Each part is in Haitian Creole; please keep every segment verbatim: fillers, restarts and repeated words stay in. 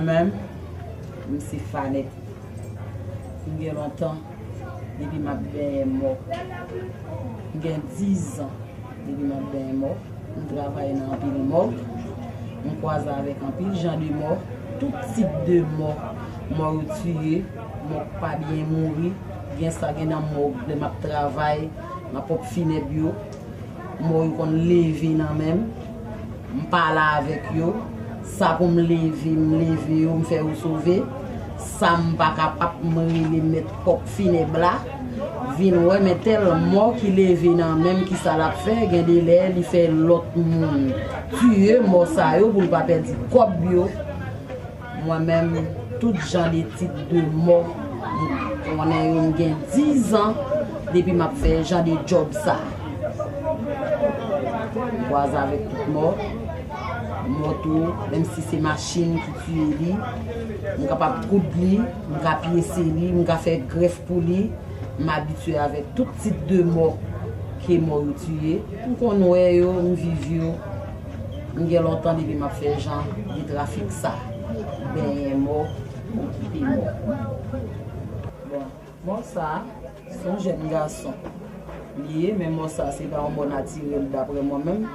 Mwen menm, m se fanèt. M gen lontan depi m ap benyen mò. M gen dizan depi m ap benyen mò. M travay nan anpil mòg. M kwaze avèk anpil jan de mò. Tout tip de mò. Mò yo tiye, mò k pa byen mouri. Gen sa gen nan mòg lè m ap travay, nan ponp finèb yo. Mò yo konn leve nan men m. M pale avèk yo. Sa pou m leve, m leve yo, m fè yo sove. Sa m pa kapab, m rele mèt ponp finèb la. Vin wè, men tèl mò ki leve nan men m, kisa l ap fè? Gen de lè, li fè lòt moun tiye mò sa yo pou l pa pèdi kòb yo. Mwen menm, tout jan de tip de mò, m konnen yo, m gen dizan depi m ap fè jan de djòb sa. M kwaze avèk tout mò. Mò tou, menm si se machin ki tiye li, m kapab koud li, m ka pyese li, m ka fè grèf pou li. M abitye avèk tout tip de mò ke mò yo tiye. M konn wè yo, m viv yo. M gen lontan depi m ap fè jan de trafik sa. Benyen mò, okipe mò. Bon, mò sa, se yon jèn gason li ye, men mò sa, se pa yon mò natirèl, daprè mwen menm.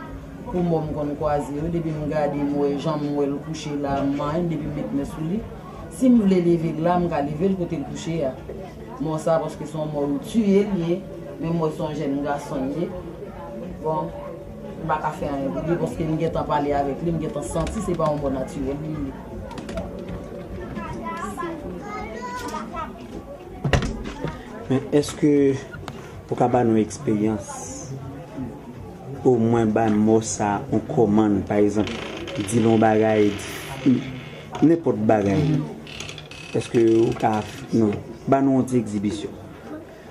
Pou mò m konn kwaze yo, depi m gade, m wè jan m wè l kouche la, m manyen, depi m met men sou li. Si m vle leve l la, m ka leve l kote l kouche a. Mò sa, paske se yon mò yo tiye l ye, men m wè se yon jèn gason l ye. Bon, m pa ka fè anyen pou li, paske m gentan pale avèk li, m gentan santi se pa yon mò natirèl li ye. Men èske ou ka ba nou eksperyans? Omwen bay mò sa yon kòmann, pa egzanp, di l yon bagay, di, nenpòt bagay. Èske ou ka, non, ba nou yon ti egzibisyon?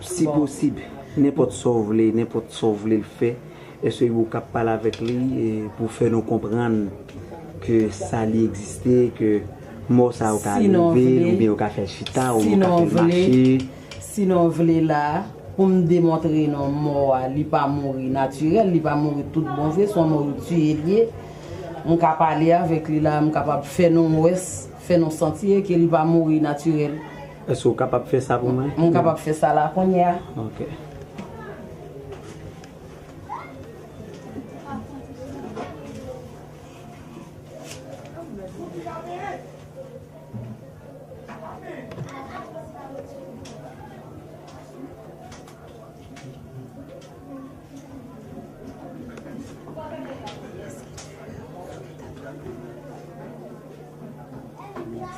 Si posib, nenpòt sa w vle, nenpòt sa w vle l fè, èske ou ka pale avèk li, e, pou fè nou konprann ke sa li egziste, ke mò sa yo ka leve l, oubyen yo ka fè l chita, oubyen yo ka fè l mache? Sinon, vle la, pou m demontre nou mò a, li pa mouri natirèl, li pa mouri tout bon vre, se yon mò yo tiye l ye. M ka pale avèk li la, m kapab fè nou wè, fè nou santi ke li pa mouri natirèl. Èske w kapab fè sa pou mwen? M kapab fè sa la kounye a. Ok.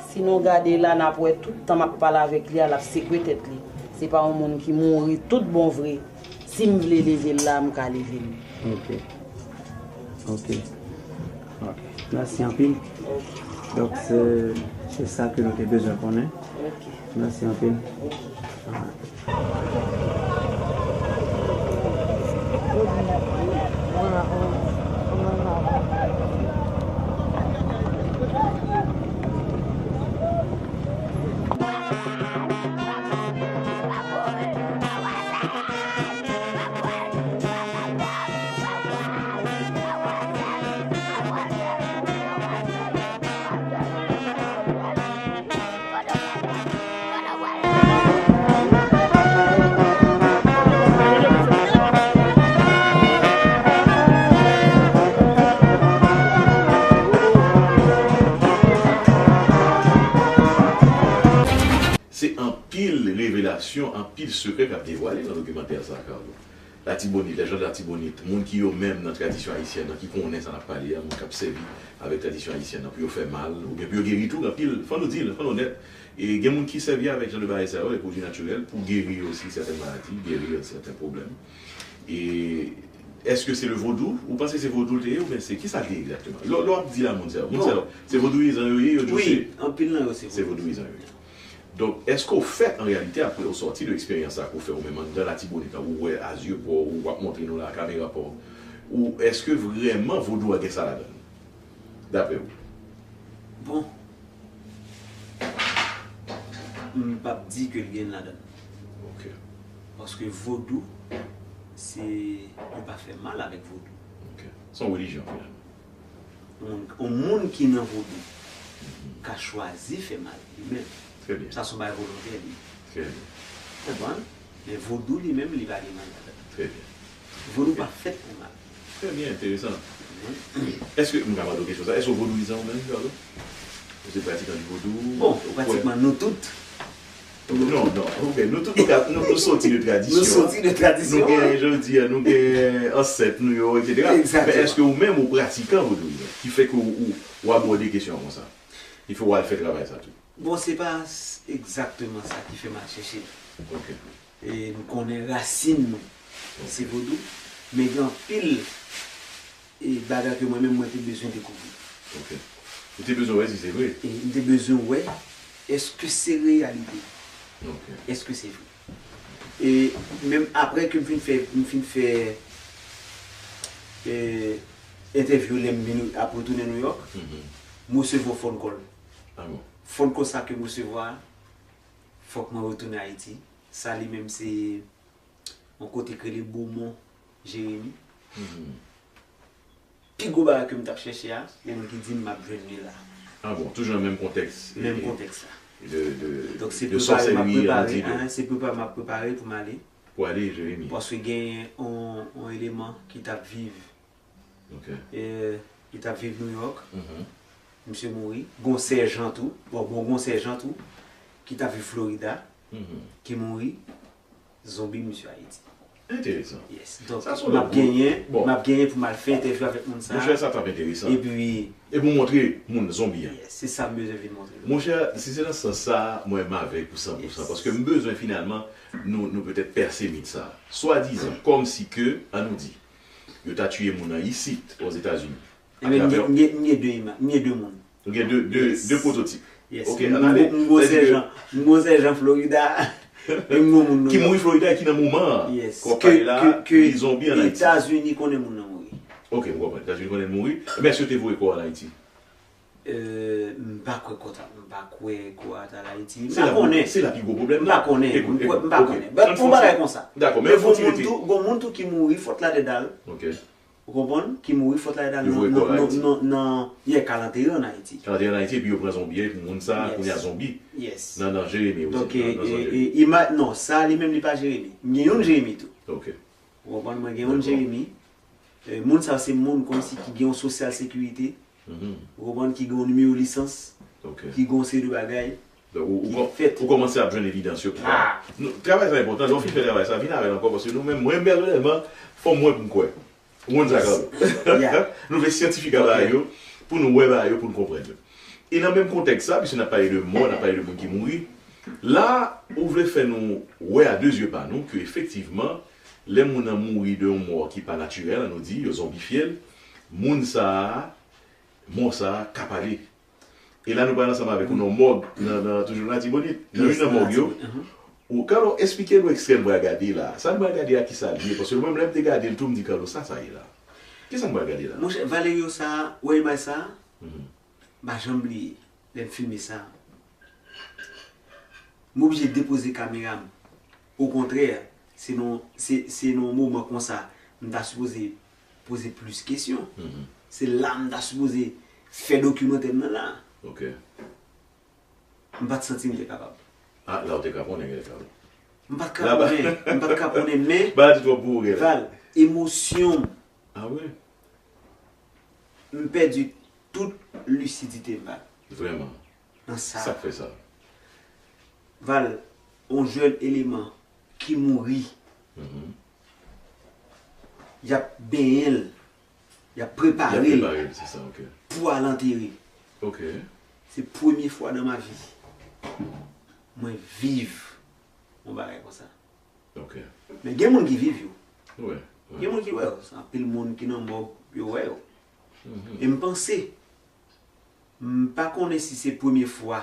Si nou gade la, n ap wè tout tan m ap pale avèk li a, l ap sekwe tèt li. Se pa yon moun ki mouri tout bon vre. Si m vle leve l la, m ka leve l. Ok. Ok. Ok. Mèsi anpil. Ok. Donk, se, se sa ke nou te bezwen konnen. Ok. Mèsi anpil. Ok. Alright. Se anpil revelasyon, anpil sekrè k ap devwale nan dokimantè sa a, Carlo. Latibonit, les gens de Latibonit, moun ki yo menm nan tradisyon ayisyèn nan, ki konnen sa n ap pale a, moun k ap sèvi avèk tradisyon ayisyèn nan pou yo fè mal, oubyen pou yo geri tou, anpil, fò nou di l, fò n onèt. E gen moun ki sèvi avèk jan de bagay sa yo, les produits naturels, pou geri osi sètèn maladi, geri sètèn pwoblèm. E èske se le vodou? Ou panse se vodou l te ye, oubyen se, kisa l te ye egzakteman? Lè, lè w ap di la moun sa yo, moun sa yo, se vodouyizan yo ye, yo di w se, anpil nan yo se vodouyizan yo ye. Donk, èske w fèt, an reyalite, apre w sòti de eksperyans sa ke w fè ou menm anndan Latibonit la, ou wè a zye pa w, ou w ap montre nou la, kamera pa w, ou èske vrèman vodou a gen sa ladan l, daprè w? Bon, m p ap di ke l gen ladan l. Ok. Paske vodou, se, yo pa fè mal avèk vodou. Ok. Se yon relijyon, finalman. Yon moun, yon moun ki nan vodou, ka chwazi fè mal li menm. Trè byen. Sa se yon bagay volontè li. Trè byen. Konprann? Men vodou li menm li pa gen mal ladan. Trè byen. Vodou pa fèt pou mal. Trè byen, enteresan. Èske, m ka mande w kesyon sa, èske w vodouyizan ou menm, Carlo? Ou se pratikan di vodou? Bon, pratikman nou tout. Non, non, ok, nou tout nou, nou, nou soti de tradisyon. Nou soti de tradisyon. Nou gen, jan w di a, nou gen ansèt nou yo, etsetera. Egzakteman. Men èske ou menm ou pratikan vodouyizan ki fè ke ou, ou, ou abòde kesyon an konsa? Ki fè w al fè travay sa tou? Bon, se pa s- egzakteman sa ki fè m al chèche l. Ok. E m konnen rasin nou se vodou, men gen anpil e bagay ke mwen menm mwen te bezwen dekouvri. Ok. Ou te bezwen wè si se vre. E m te bezwen wè èske se reyalite, Ok. Èske se vre. E menm apre ke m fin fè m fin fè e, entèvyou lè m vin ap retounen New York, Mhm. m resevwa yon phone call. Ah bon. Phone call sa ke m resevwa, fòk mwen retounen Ayiti. Sa li menm se yon kote k rele Beaumont, Jeremi. Mhm. Pi gwo bagay ke m t ap chèche a, gen moun ki di m m ap jwenn li la. Ah bon, toujou nan menm kontèks. Menm e, kontèks la. De, de, Donk se de prepare m ap sòsèri, prepare, ann di de. Hein, se prepare m ap prepare pou m ale. Pou ale, Jeremi. Paske gen yon, yon eleman ki t ap viv, Ok. e, ki t ap viv New York. Mhm. Misye mouri. Gon sèjan tou. Bon, bon, gon sèjan tou. Ki t ap viv Florida. Mhm. Ki mouri. Zonbi misye Ayiti. Enteresan. Yes. Donk, Sa se yon m ap lòt genyen, bon. M ap genyen pou m al fè entèvyou avèk moun sa. Monchè, sa t ap enteresan. Epi, E pou montre moun zonbi an. yes, se sa m bezwen vin montre. Monchè, si se nan sans sa, mwen m avèk ou san pou san. Yes. Paske m bezwen finalman nou, nou petèt pèse mit sa. Swadizan, kòmsi ke, ann nou di, yo ta tiye moun nan isit, Ozetazini. Ebyen, m gen- m gen- m gen de ima- m gen de moun. Ou gen de, de, Yes. de pwototip. Yes. Ok, M- ann ale. m- M gon Sèdi ke- sèjan. M gon sèjan Florida. E m gon moun New Ki York. Mouri Florida e ki nan moman an. Yes. Kò pale la, Ke, ke, li zonbi ann Ayiti. Etazini konnen moun nan mouri. Ok, m konprann. Etazini konnen l mouri. Men èske yo te voye kò ann Ayiti? Euh, m pa kwè kò ta, m pa kwè kò a t al Ayiti. M Se pa la, konnen. Se la pi gwo pwoblèm M la. Pa konnen. Ekout, M kwè- ekout, m pa ok. konnen. But Ann pou bagay konsa. Dakò, men Men fò gon ti moun rete. Tou, gon moun tou ki mouri, fòt la tèt al. Ok. Ou konprann? Ki mouri, fòt la tèt al Yo nan, voye kò nan, Ayiti. Nan, nan, yè, ka l antere ann Ayiti. Ka l antere ann Ayiti, epi yo pran zonbi, epi moun sa, Yes. Kounye a zonbi. Yes. Nan, nan Jeremi osi. Donk, e, Nan, nan zòn e, Jeremi. e, ima, non, sa li menm li pa Jeremi. M gen youn Jeremi tou. Ok. Ou konprann? Mwen gen youn Dakò. Jeremi. E, moun sa se moun kòmsi ki gen yon sosyal sekirite. Mhm. Ou konprann? Ki gen yon nimewo lisans. Ok. Ki gen yon seri de bagay. Donk, ou, ou, Ki kò- fèt. Ou kòmanse ap jwenn evidans yo. Ah. Nou, travay sa enpòtan, lè w fin fè travay sa, vin avè l ankò, paske nou menm, mwen pèsonèlman, fò m wè pou m kwè. Ou konn sa, Carlo? Yeah. Nou vle syantifik a bagay yo, pou nou wè bagay yo, pou nou konprann yo. E nan menm kontèks sa, piske n ap pale de mò, n ap pale de moun ki mouri, la, ou vle fè nou wè a de zye pa nou ke efektivman, lè moun nan mouri de yon mò ki pa natirèl, ann nou di, yo zonbifye l, moun sa a, mò sa a ka pale. E la, nou pral ansanm avèk ou nan mòg, nan, nan, toujou nan Latibonit, nan youn nan mòg yo. Ou, Carlo, eksplike nou ekstrè n pral gade la. Sa n pral gade a, kisa l ye? Paske mwen menm, lè m te gade l tou, m di, Carlo, sa sa ye la? Kisa n pral gade la? Monchè, Valerio sa, ou wè imaj sa? M pa janm bliye lè m filme sa. M oblije depoze kamera m. Okontrè, se nan, se, se nan yon moman konsa, m ta sipoze poze plis kesyon. Se la m ta sipoze fè dokimantè m nan la. Ok. M pa t santi m te kapab. Ah, la ou te ka konnen, gen Carlo. M pa t ka konnen, m pa t ka konnen, men Bagay twòp pou ou, gen. Val, emosyon m, Ah wi? M pèdi tout lisidite m, Val. Vrèman. Nan sa. Sa k fè sa? Val, yon jèn eleman ki mouri, Mhm. y ap benyen l, y ap Y ap prepare l prepare l, se sa, ok. Pou al antere. Ok. Se premye fwa nan ma vi mwen viv yon bagay konsa. Ok. Men gen moun ki viv yo. Wi. Gen moun ki wè yo. Se anpil moun ki nan mòg, yo wè yo. Mhm. E m panse, m pa konnen si se premye fwa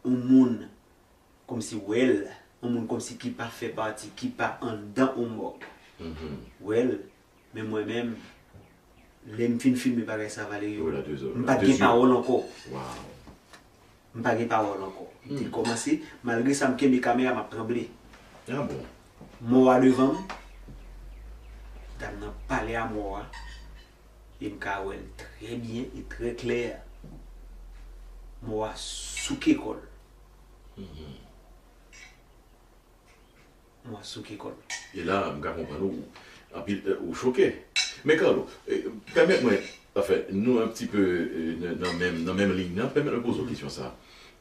yon moun kòmsi wè l, yon moun kòmsi ki pa fè pati, ki pa anndan yon mòg. Mhm. Wè l, men mwen menm, lè m fin filme bagay sa, Valerio, Wi, la de zòn, m la pa t de gen zye. Pawòl ankò. Wow. M pa gen pawòl ankò. M te Hmm. kòmanse, malgre sa, m kenbe kamera, m ap tranble. Ah bon? Mò a devan m, dam nan pale a mò a, e m ka wè l trè byen e trè klè. Mò a souke kò l. Mò a souke kò l. E la, m ka konprann ou, anpil, euh, ou choke. Men Carlo, euh, pèmèt mwen, anfen, nou un petit peu, euh, nan, nan menm, nan menm liy nan, pèmèt mwen poze w kesyon sa.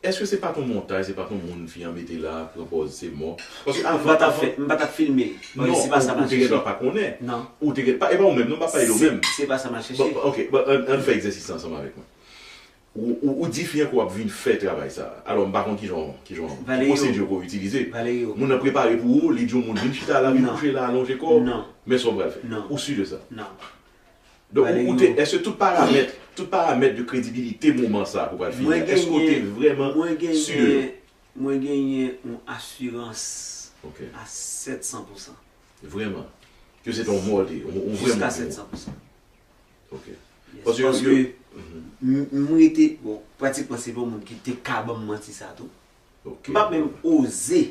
Èske se pa t on montay, se pa t on moun fi an mete la, pran pòz se mò? Paske avan, avan, m pa t ap filme. Non, se pa sa m ap chèche. Ou te gen dwa pa konnen. Non. Ou te gen, pa, e pa ou menm, non, m pa pale de ou menm. Se pa sa m ap chèche. Bon, ok, bon, ann, ann fè egzèsis la ansanm avèk mwen. Ou, ou, ou di fi an ke w ap vin fè travay sa. Alò, m pa konn kijan, kijan, ki pwosedi ke w itilize. Moun nan prepare pou ou, li di yon moun vin chita la, vin kouche la, alonje kò w. Men sa w pral fè. Ou si de sa? Donk, ou, ou te, èske tout paramèt, tout paramèt de kredibilite moman sa ke w pral filme, èske w te vrèman si de yo? Mwen genyen yon asirans a sèt san pousan. Vrèman? Ke se te yon mò l te ye, yon, yon vrè moun te ye? Jiska sèt san pousan. Ok. Paske, paske m, m rete, bon, pratikman se pa yon moun ki te ka ban m manti sa tou. Ok. M p ap menm oze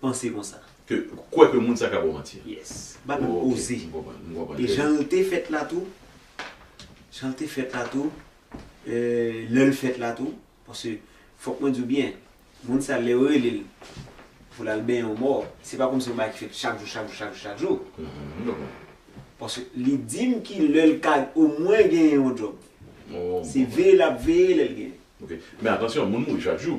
panse konsa. Ke, kwè ke moun sa ka ba w manti an. Yes. M p ap menm oze. Ok, m konprann, m konprann. E jan l te fèt la tou, jan l te fèt la tou, euh, lè l fèt la tou, paske fòk mwen di w byen, moun sa lè yo rele l pou l al benyen yon mò, se pa kòmsi yon bagay ki fèt chak jou, chak jou, chak jou, chak jou. Paske li di m ki lè l ka omwen genyen yon djòb. Se veye l ap veye lè l genyen. Ok. Men atansyon, moun mouri chak jou.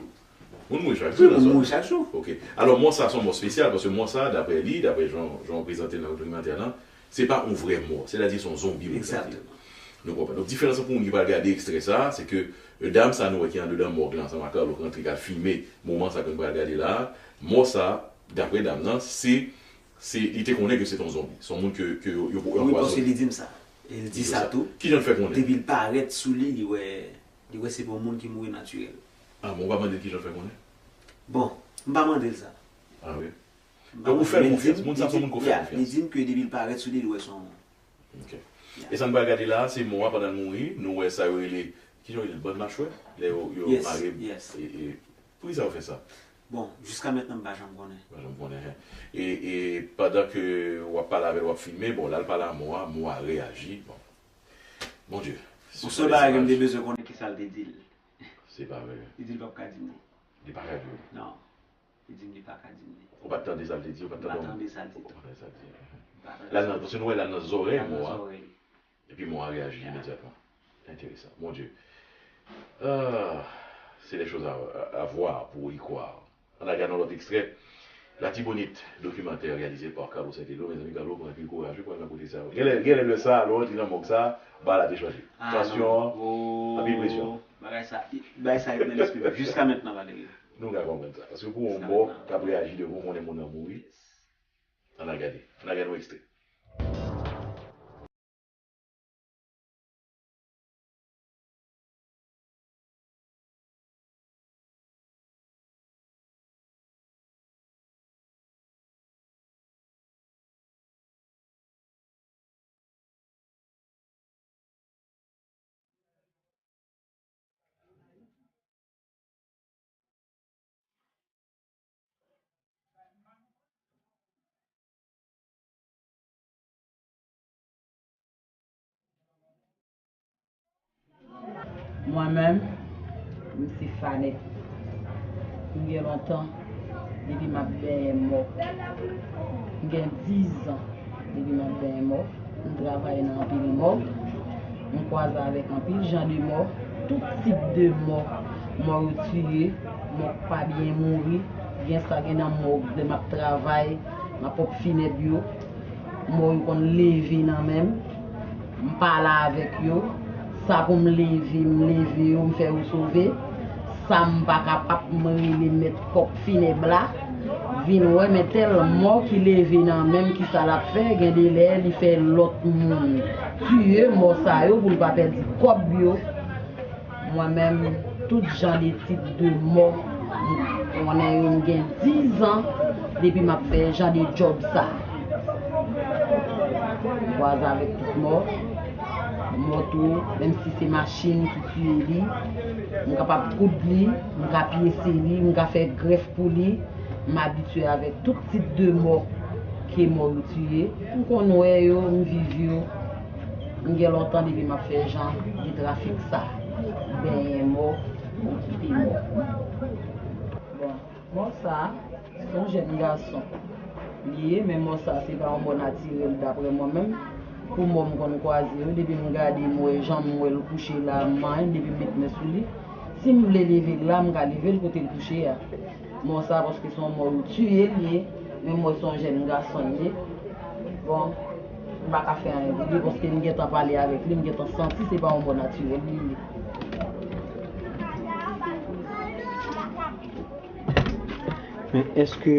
Moun mouri chak jou nan zòn nan. Wi, moun mouri chak jou. Ok. Alò, mò sa se yon mò espesyal, paske mò sa, daprè li, daprè jan, jan w prezante l nan dokimantè lan, se pa yon vrè mò. Sètadi se yon zonbi moun sa te ye. Egzakteman. Nou konprann. Donk, diferans lan pou moun ki pral gade ekstrè sa, se ke, euh, dam sa nou wè ki andedan mòg la ansanm ak Carlo k rantre k al filme moman sa ke nou pral gade la, mò sa, daprè dam nan, se, se, li te konnen ke se te yon zonbi. Se yon moun ke, ke yo, yo, yo anpwazonnen. Wi, paske li di m sa. E l di sa tou. Kijan l fè konnen? Depi l parèt sou li, li wè, li wè se pa yon moun ki mouri natirèl. Ah, bon, ou pa mande l kijan l fè konnen? Bon, m pa mande l sa. Ah wi. Donk, ou fè l konfyans. Moun sa se yon moun ke w fè konfyans. Li di m ke depi l parèt sou li, li wè se yon... Ok. E sa n pral gade la, se mò a pandan l mouri, nou wè sa yo rele, kijan yo rele l, bann machwè? Lè yo, yo mare, e, e, poukisa yo fè sa? Bon, jiska mentnan, m pa janm konnen. Pa janm konnen, hen. E, e pandan ke w ap pale avè l, w ap filme, bon, la l pale a mò a, mò a reyaji, bon. Mon Dieu. Yon sèl bagay ke m te bezwen konnen, kisa l te di l. Se pa vre. Li di l p ap ka di m li. Li pa ka di w? Non. Li di m li pa ka di m li. Ou pa t tande sa l te di? Ou pa t tande? M pa tande sa l di tou. Ou pa tande sa l di? M pa tande sa l di. L al nan, paske nou wè l al nan zòrèy mò a. Epi mò a reyaji imedyatman. Enteresan. Mon Dieu. Ah, c'est des choses à, à, à voir pour y croire. Ann al gade yon lòt ekstrè. Latibonit, dokimantè réalisé par Carlo Saint-Eloi. Mezanmi, Carlo pran anpil kouraj wi pou al nan kote sa yo. Genlè, genlè lè sa a, lè w rantre nan mòg sa a, bagay la te chanje. Tansyon an, anpil presyon. Bagay sa, bagay sa ret nan lespri m jiska mentnan, Valerio. Nou ka konprann sa. Paske pou yon mò k ap reyaji devan w, konnen moun nan mouri. Ann al gade. Ann al gade yon ekstrè. Mwen menm, m se Fanette. M gen lontan depi m ap benyen mò. M gen diz an depi m ap benyen mò. M travay nan anpil mò. M kwaze avèk anpil jan de mò, tout tip de mò. Mò yo tiye, mò k pa byen mouri. Gen sa gen nan mò lè m ap travay, m ap pòp finèb yo. Mò yo konn leve nan men m. M pale avèk yo. Sa pou m leve, m leve yo, m fè yo sove. Sa m pa kapab, m rele mèt kòk finèb la vin wè, men tèl mò ki leve nan men m, kisa l ap fè? Gen de lè, li fè lòt moun tiye mò sa yo pou l pa pèdi kòb yo. Mwen menm, tout jan de tip de mò, m konnen yo, m gen diz an depi m ap fè jan de djòb sa. M kwaze avèk tout mò. Mò tou, menm si se machin ki tiye li, m kapab koud li, m ka pyese li, m ka fè grèf pou li. M abitye avèk tout tip de mò ke mò yo tiye. M konn wè yo, m viv yo. M gen lontan depi m ap fè jan de trafik sa. Benyen mò, okipe mò. Bon, mò sa, se yon jèn gason li ye, men mò sa, se pa yon mò natirèl, daprè mwen menm. Pou mò m konn kwaze yo, depi m gade, m wè jan m wè l kouche la, m manyen, depi m met men sou li. Si m vle leve l la, m ka leve l kote l kouche a. Mò sa, paske se yon mò yo tiye l ye, men m wè se yon jèn gason l ye. Bon, m pa ka fè anyen pou li, paske m gentan pale avèk li, m gentan santi se pa yon mò natirèl li ye. Men èske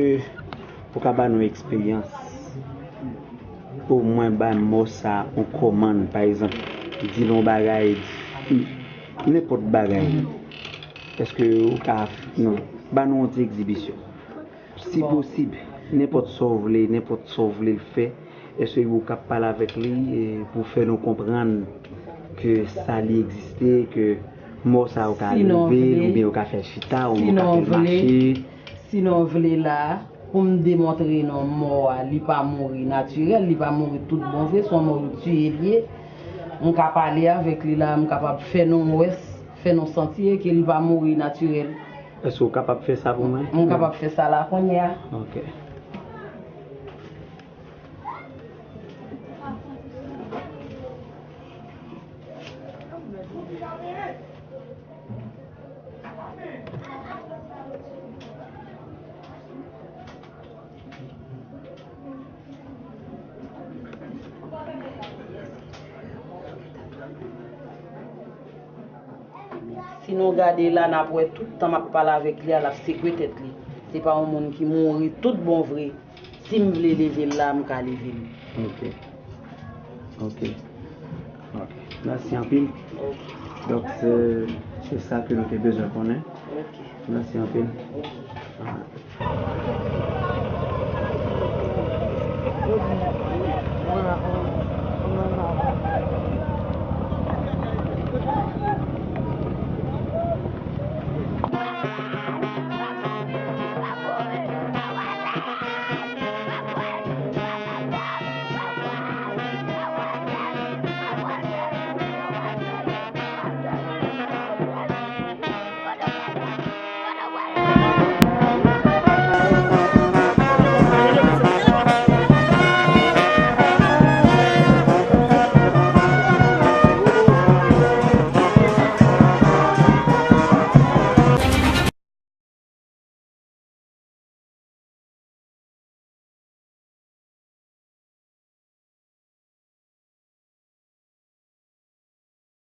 ou ka ba nou eksperyans? Omwen ba mò sa yon kòmann, pa egzanp, di l yon bagay, di nenpòt bagay. Èske ou ka, non, ba nou yon ti egzibisyon? Si posib, nenpòt sa w vle, nenpòt sa w vle l fè, èske ou ka pale avèk li e pou fè nou konprann ke sa li egziste, ke mò sa yo ka leve l, oubyen yo ka fè l chita, oubyen yo ka fè l mache? Sinon w vle la, pou m demontre non mò a, li pa mouri natirèl, li pa mouri tout bon vre, se yon mò yo tiye l ye. M ka pale avèk li la, m kapab fè nou wè, fè nou santi ke li pa mouri natirèl. Èske w kapab fè sa pou mwen? M kapab fè sa la kounye a. Ok. Si nou gade la, n ap wè tout tan m ap pale avèk li a, l ap sekwe tèt li. Se pa yon moun ki mouri tout bon vre. Si m vle leve l la, m ka leve l. Ok. Ok. Ok. Mèsi anpil. Ok. Donk, se, se sa ke nou te bezwen konnen. Ok. Mèsi anpil. Ok. Ah.